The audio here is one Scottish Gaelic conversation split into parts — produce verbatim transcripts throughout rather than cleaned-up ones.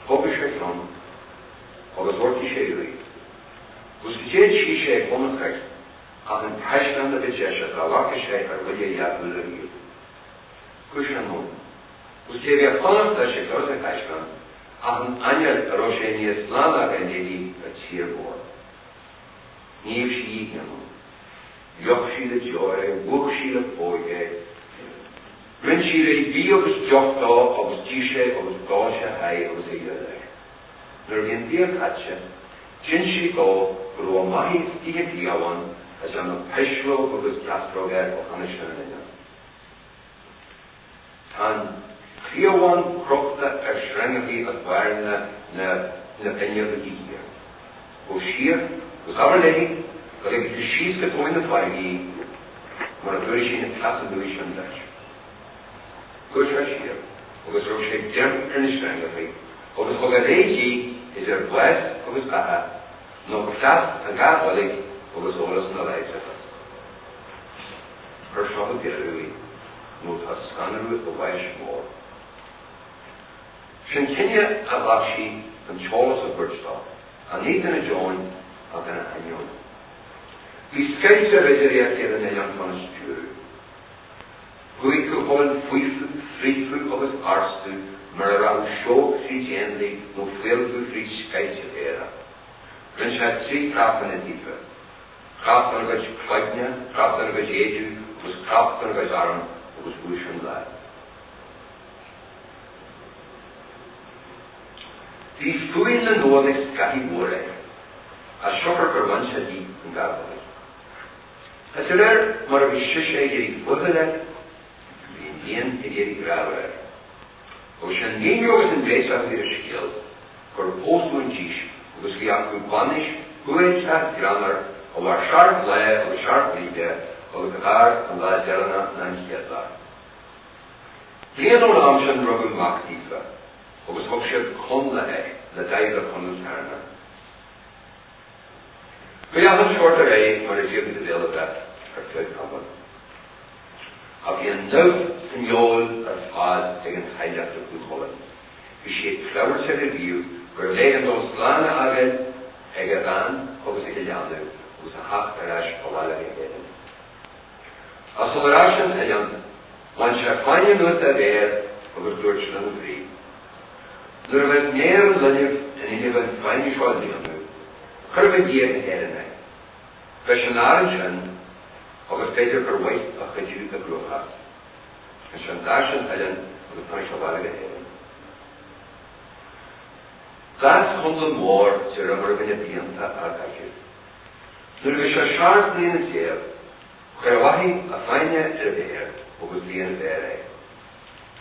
Thog e a cheann, agus dh'òrdaich e e. Agus gu dè an tèid e a chunnacadh ach an taisbeanadh a bh' air ais a bha e a' faicinn air a' bhalla riamh. Chuir sin ann. Agus dè bha e a' faighneachd leis an taisbeanadh ach an aingil a robh seo a' sìor shlànachadh an dèidh a tìr mòr. Nì sìth ann. Dh'fheuch sìth le deòir e, dh'fheuch sìth le pòig e. Rinn sìth ri bith agus deoch dha agus dithis e agus dhòiseil e agus a ghealladh. Nuair a bha an biadh caillte, dh'inns sìth dha gun robh a mhàthair is a ghràidh ann a' dèanamh peasrach agus ceasrach air o chionn sin an uair sin. Tha an cliabhán crochta air sreang a bhith a' bàirneadh na, na, na beinne a dhìth. Ò siar, agus abair leithid, gun leig thu sìos gu tòin na farraige, mura d' fhuair sinn an clas a-nuas an deis. Chuir seo siar, agus rug seo greim air na sreangachaidh, agus thug e rèis dhi idir blas agus beatha, no cleas a dhà dhoiligh agus eòlas na làidir. Chuir seo a' bhìoradh i, no tha sganradh a' bhàis mhòir. Sin cinneadh a ghabh sìth an t-eòlas a thuirt dha, a nì dhan a' deòin ach dhan a h-ainneamh. Bha sgailtean ri dhèanamh air an eilean fon stiùireadh. Chuir Cù Chulainn faofa, frithbheag agus àrsaidh, mar a rachadh seòc tro dhèanamh no faoilbheadh tro sgailtean eile. Rinn seo trì cnapan a dhìth. Cnap dhan a' chuid cloinne, cnap dhan a' chuid èididh, agus cnap dhan a' chuid airm, agus bhuail sinn leatha. Bha fuaim na nuadh aig sgàthaidh mhòr aige, a' siubhal gun robh seo dìth an gabhail. Is a rèir mar a bha sise ag iarraidh buachaille, bha an lìon ag iarraidh gràmhar air. Agus sin an lìon agus an deise a bha air a sgeul, gur pòs an dithis, agus bha aca banais, buaidh a' ghreannair, a bha seart laighe agus seart bhrèagha, agus a' chàradh an latha deireannach na an chiad latha. Bliadhna ron àm sin rugadh mac dhaofa, agus thug siud Connla air, le Dàibhidh Conall Ceàrnach. Bha achan seòrsa air mar a dh'fheumadh a bheil a bheith air feadh tamaill. Ach bha an lagh san fheòil air fad aig an teaghlach de Chù Chulainn. Bha sinn cleachdte ri bhith gur e an dòigh slàn a th' aige aig a bhean agus aig a leanabh agus a theachd air ais a bhaile gu h-Èirinn. As dèidh a dhol air ais dhan eilean, bhain sinn fhìn an uair a bha e agus dùirt sinn ri. Nuair a bhios an fheadhainn an linbh an inbhe fhèin seo a lìonadh, cuiridh mi dhìom gu h-Èirinn e. Bheir sinn àireamh sin, agus b'fhéidir gur mhaith a chuidiú a' ghruaich às. An sin dh'fhàs sinn an t-eilean agus thàinig sinn a-mach gu h-Èirinn. Dh'fhàs Connla mòr de riomair a' bhliadhna a dh'fhalbh. Nuair a bha sinn seachd bliadhna deug, chuir a mhàthair a' fàinne air a mhàthair agus bha i na mhàthair.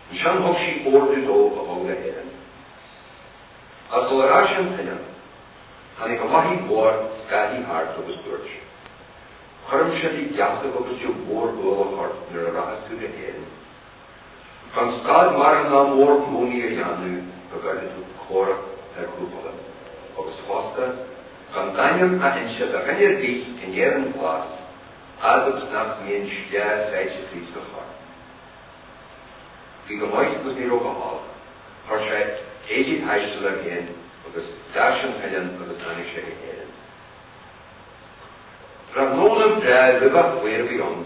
An sin thug i òrdugh dha a dhol gu h-Èirinn. As dèidh a dhol air ais dhan eilean, thàinig a mhàthair mhòr sgàthaidh thart agus dùirt, chuir mise dhut deasachadh agus deagh mhòr-shùil a thoirt nuair a rachas tu gu h-Èirinn. Gun stad maireann no mòr-chòmhnaidh a dhèanamh, bu chòir dhut comharrachd air Cù Chulainn. Agus fosta, gun d' ainm a innse do dhuine air bith an Èirinn Ghlas, fhad 's nach mbithinn sleagh saighdeachaidh sa chorp. Bha i gu math agus nì ro gu h-àlainn. Chuir sinn èididh taisteal air fhèin agus dh'fhàs sinn an t-eilean agus thàinig sinn gu h-Èirinn. Bhrath Nollaig bhrèagha luibheach mhaor a bha ann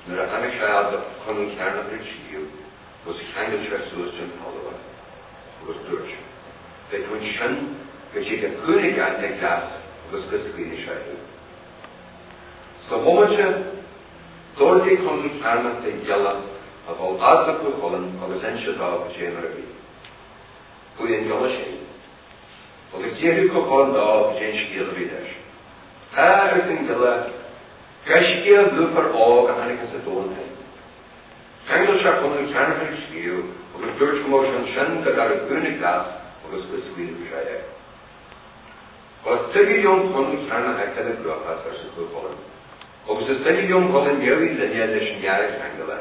nuair a thàinig sinn às a' Chonaill Cheàrnach ri sgìth agus cheangail sinn suas dhan talamh agus dùirt, bidh tu an sin gu dtí gun cuir thu an gleann glas agus gun sgaoilidh sinn thu. Sa mhòmanta, d'òrdaich Conall Ceàrnach dhan ghealach a dhol às a' Chù Chulainn agus innse dha gu dè mar a bha. Bhuail an gialla sin. Agus dh'fhaighnich Cù Chulainn dha gu dè an sgeul a bha leis. Tha, arsa an gialla, gaisgich lùbthair òg a thàinig às an domhan fhèin. Cheangail sinn Conall Ceàrnach ri sgìth agus dùirt gum b' urrainn dhuinn sin gun toirt dhuinn a' glas agus gun sgaoil sinn e. Bha tuigse leotha Conall Ceàrnach aig a' ghruaich às, arsa Cù Chulainn, agus is duine leotha a dh'fhalbh an dèidh linne leis an fhear a cheangail e.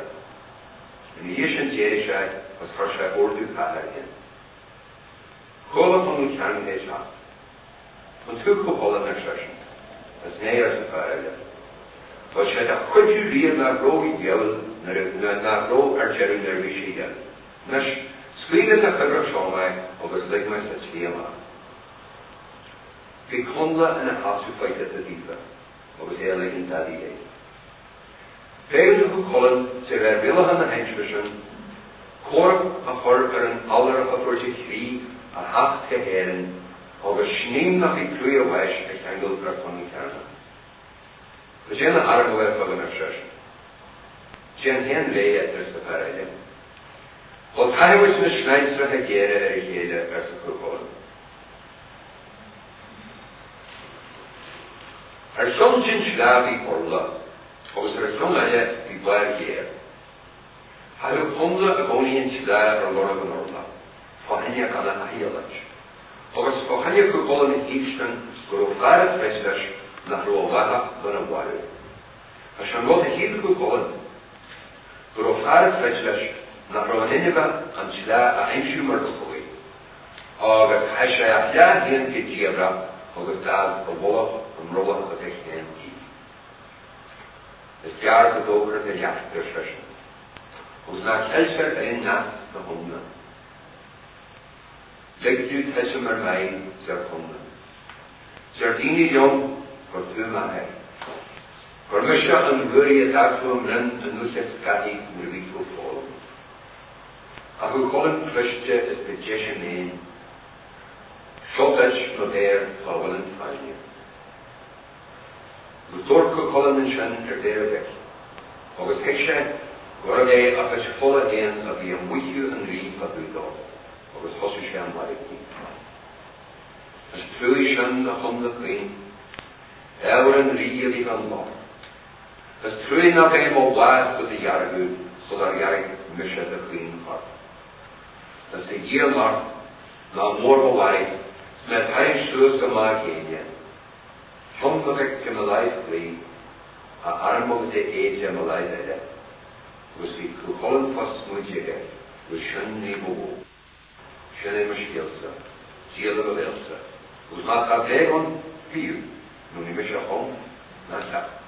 Ina dhiaidh sin dh'èirich e agus chuir sinn òrdugh catha air. Chuala Conall Ceàrnach e teachd. An tuig Cù Chulainn, ars esan. Is nèigh, arsa fear eile. Bha siud a' chuid ri a' bhliadhna nach robh i a' dol, no, no nach robh air deireadh nuair a bha i a' dol. A-nis, 's Chuir e a' chuibhreach seo math agus leig mi a-steach a-mach. Bha Connla na h-ath-fhoighidiste a-riamh, agus e a' leigeil dad i leis. Feumaidh Cù Chulainn, 's e a bha riaghladh na h-aimsir sin, comharra a chur air an aladh a chuir e a chridhe a-mach gu h-Èirinn, agus smaoinich nach bi truagh a bhàis a cheangal ri Chonaill Cheàrnaidh. Gu dè an arm a bha e a' faighinn air seo? Dè an t-aon rèis a tha air a bhith? Well, caithfidh sinn a sgrìobhadh air a chèile, arsa Cù Chulainn. Air chionn dhen t-sleagh bha Orla, agus air chionn eile bha Bàrr Gheur. Thàinig Connla a-mach an t-sleagh air lorg an Orla, fo choinneamh dha na h-Ealaich. Agus fo choinneamh Cù Chulainn a thighinn, gun robh fear a' creidsinn nach robh a mhàthair dona mharbh. Agus an rud a shaoil Cù Chulainn, gun robh fear a' creidsinn nach robh an inbhe an t-sleagh a aimsiu mar bu chòir. Agus chaidh e a-mach gu dìomhaireachd agus dh'fhalbh a mhullach am broilleach a bh' aige fhèin dhith. Is gearr gun do dh'fhàg e a leathad air seisean. Agus nach eil seo air an nas na h-aonar. Leig thu tuilleadh mar mhath, arsa Connla. Deir daoine leam gur tu m' athair. Gur mise an rùraiche a tha tu a' bruidhinn a-nis, a Sgadaidh, nuair a bhios tu foghlam. Ach a Chù Chulainn, cliste is gu deise mèinn. Seo duit mo mhàthair, tha a' bhuain fhèin. Gus dùirt Cù Chulainn an sin air Dè a' Bheag, agus thuig e gun robh e a' faighinn fola fhèin a bhith a-muigh an rìgh a bhuaidh, agus thosaich e a' maireachdainn. Is truagh sin a chum na cuimhn', e air an rìgh a bhith gan loch. Is truagh nach e mo bhàs gu do dhearbhadh, 's gun do dhearbh mise do chuimhn' ort. Is a dh'iarr ort, na mòr mo mhaireachd, 's mi a' tarraing suas gu math gèine. Chionn mo bheag gu mo làimh chlì, a arm mo bheag èite mo làimh eile. Agus bha Cù Chulainn fo smaointinn aige gur sin nì bu mhotha. Sin e mo sgeul-sa, dìoladh mo bheul-sa. Agus ma tha beatha ann, feuch, no nì mise a chum, no teachd.